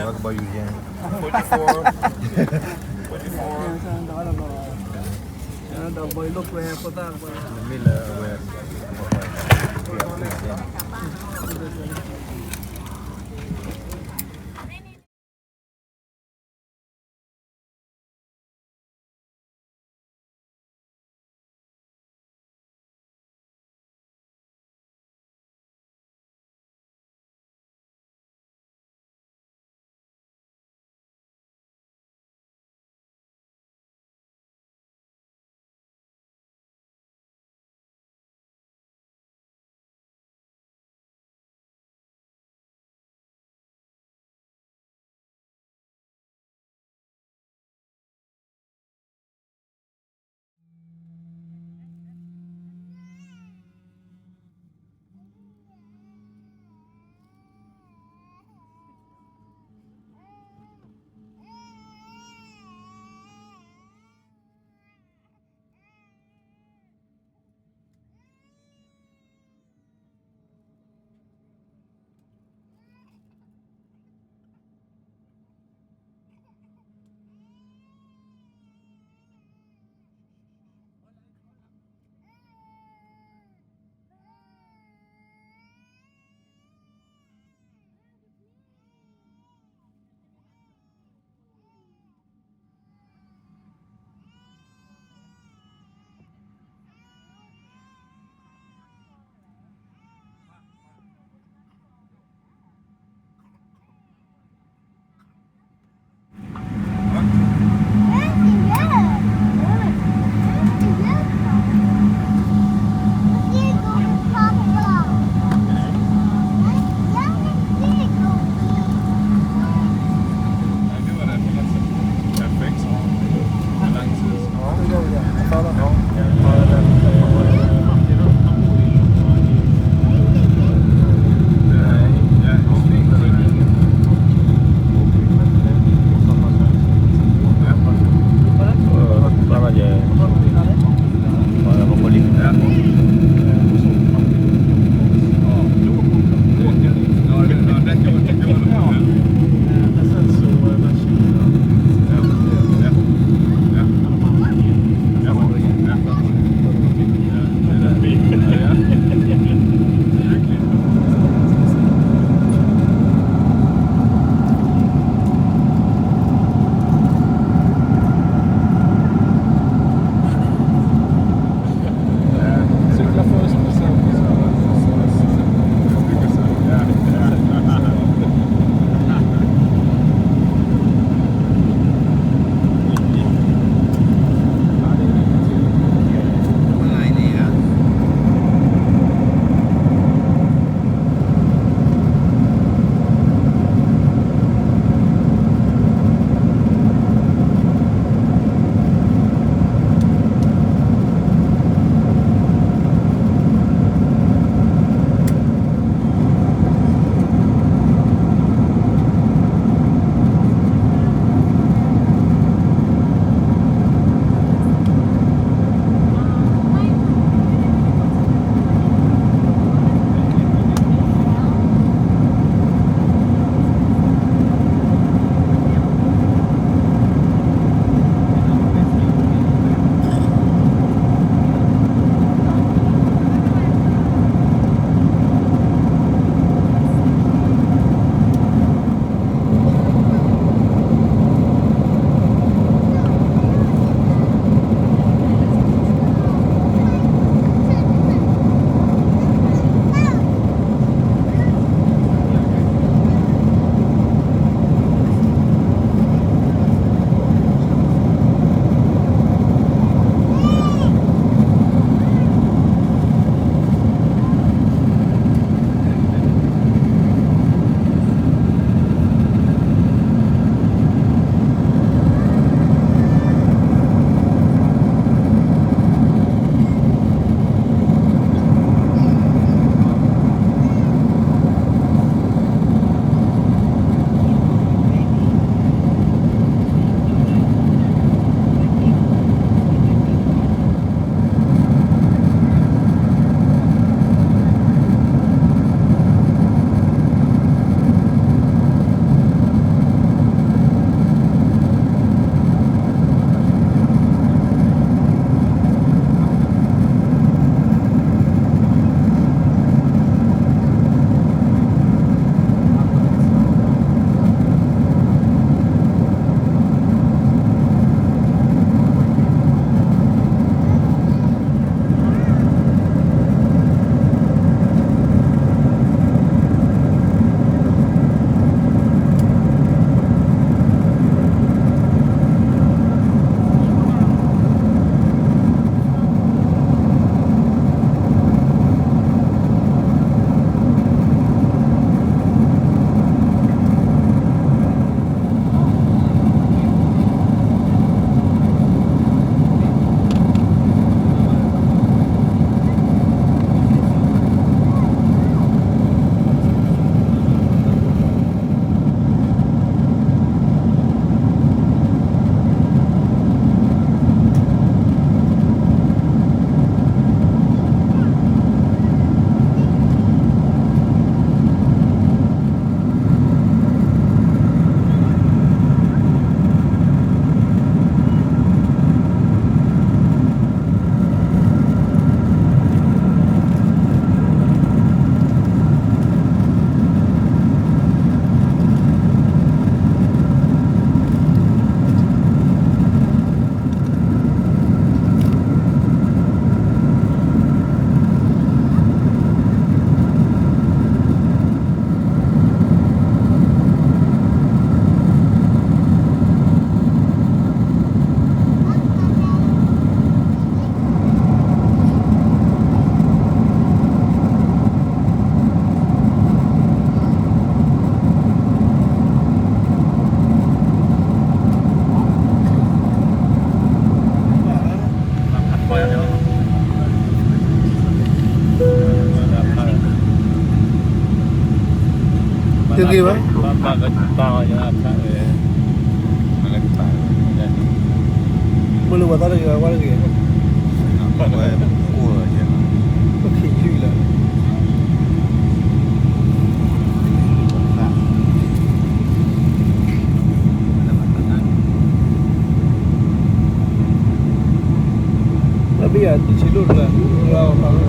Wat gebouw jullie zijn? Forty-four. Forty-four. တဂ့ၤဘၣ်, မ့ၢ်လၢပှၤသးတဂ့ၤ ဝဲတဂ့ၤ, ပခံလွံၢ်လၢ အဘိယၤ တဆံဒိၣ်တဂၤ လၢအီၤဖးဝဲ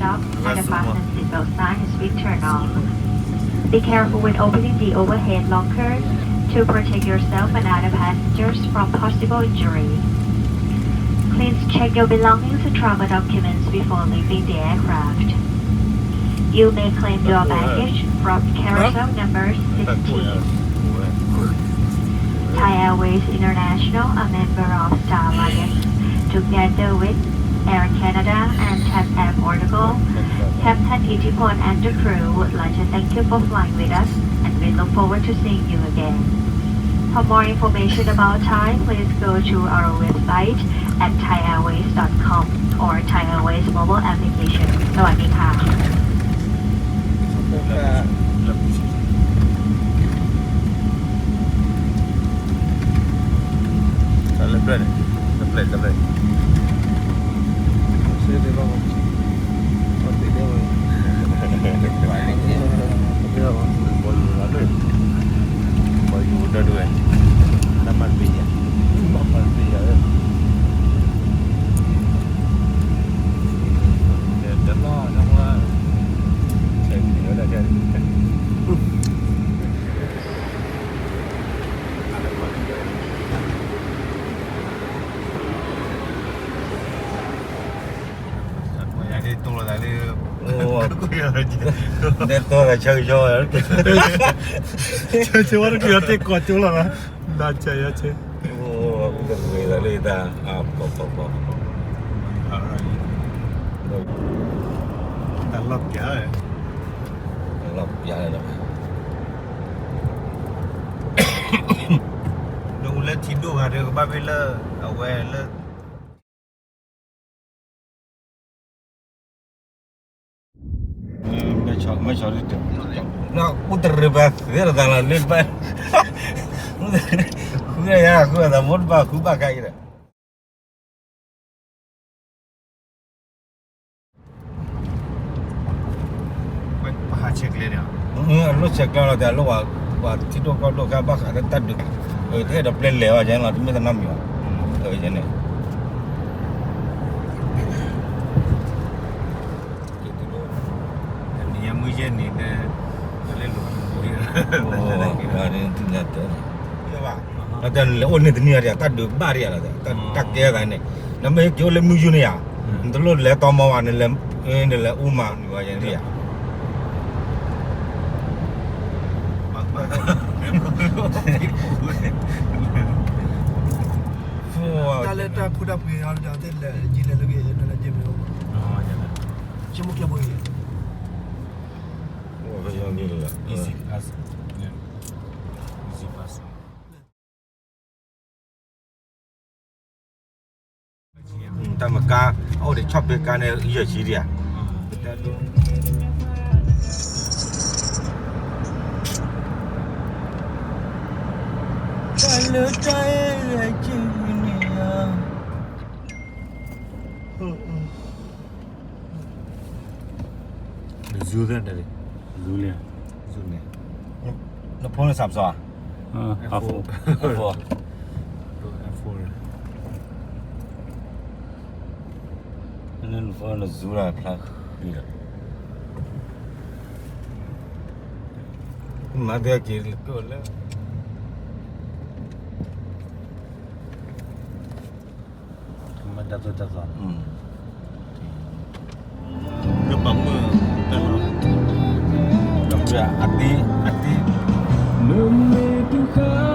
Stop and the fasten seatbelt sign has been turned on. Be careful when opening the overhead locker to protect yourself and other passengers from possible injury. Please check your belongings and travel documents before leaving the aircraft. You may claim your baggage from carousel number sixteen. Thai Airways International, a member of Star Alliance, together with Air Canada and TAP Air Portugal, Captain Itiphon and the crew would like to thank you for flying with us, and we look forward to seeing you again. For more information about Thai, please go to our website at thai airways dot com or Thai Airways mobile application. สวัสดีค่ะ လၢပျၢၢ်န့ၣ် တပျၢၢ် တပျၢၢ် ဆဲးသ့ၣ်လီၤ ပှၤသ့ၣ်ညါဝဲ ပှၤယူၤလီၤလၢ ပှၤယူၤဒၢဒၢဝဲ တၢ်မၤတပ့ၤယၤ မၤတပ့ၤယၤ တလီၤ ဆဲးသ့ၣ်ဝဲဒၣ် ယၤဒ်တိၢ်လီၤသးလၢ နဲတိၢ်သးဆၢကဆှီ ဆၢကဆှီတက့ၢ် တ့ၢ်ကီးကၠိလီၤနီၤ နၤဆၢယၤဆၢ အိၣ်တရံးသးလၢတၢ် ပီၤပီၤပီၤ တၢ်လီၢ်ပျၢ် တၢ်လီၢ်ပျၢ်လီၤ နအိၣ်လၢထံဒိၣ်ဂၤဒီး ကဘၣ်မ့ၢ်လၢ အဝဲလၢ မ့ၢ်ဆီ မ့ၢ်ဆီ အိၣ်တရံးဘၣ်သ့လီၤသးလီၤ လၢဘၣ် ဃုယၤ ဃုအသး မိၢ်တဘၣ်ဃုဘၣ်ခါအံၤဒီး ပဟးဆဲးကျဲဒီး အလိၣ်ဆဲးကျဲလီၤ တၢ်လိၣ်ဝဲ ပှၤထံဒိၣ်ကီၢ်ဒိၣ်ခါ ဘၣ်ဃးလၢတၢ်ဒုး တအဲၣ်ဒိးပျဲလဲၤဘၣ် ယဲလီၤ တမ့ၢ်တနီတမံၤဘၣ် ယဲန့ၣ် နံၤယၤမုၢ်ယဲၢ်နံၤ နလဲၤအိၣ်န့ၣ်တနံၤဧါ တၢ်ဒုးဘၣ်ဒံးဧါ တၢ်ကဲသးန့ၣ် နမ့ၢ်က့ၤအိၣ်လၢမုၢ်ယူၤန့ၣ်ဧါ နတလိၣ်လဲၤတီမီၤဘၣ် နလဲၤအူမၤန့ၣ်ဝဲယဲန့ၣ်ဧါ တၢ်လၢတၢ်ခိတၢ်ပှ့ၤအီၤ တၢ်သ့ၣ်လဲၤကလဲၤလၢဂ့ၤ နလဲၤက့ၤမ့ၢ်အိၣ် ဆိကမိၣ်ကျဲဘိအံၤ Easy pass. Yeah. Easy pass. တၢ်မကါ အိၣ်ဒီးဆီၣ်ဖ့ကါန့ၣ် ယဲၢ်ဆံဒံးဧါ တၢ်လၢတၢ်အဲၣ်ဂဲၤက့ၤဝံၤန့ၣ်ဧါ Zoom သ့ၣ်တဖၣ် Zoom လံ Zoom န့ၣ် နဖိန့ၣ် Samsung ဧါ Apple Apple နဖိန့ၣ် Zoom လၢဖျါဃံလီၤ မၤသ့က့ၤလၢကၢၢ်လၢ မ့ၢ်တၢ်သိၣ်တၢ်သီ လၢပှၤမုၢ်တၢ်လီၢ် အသံ အသံ မ့ၢ်တခါ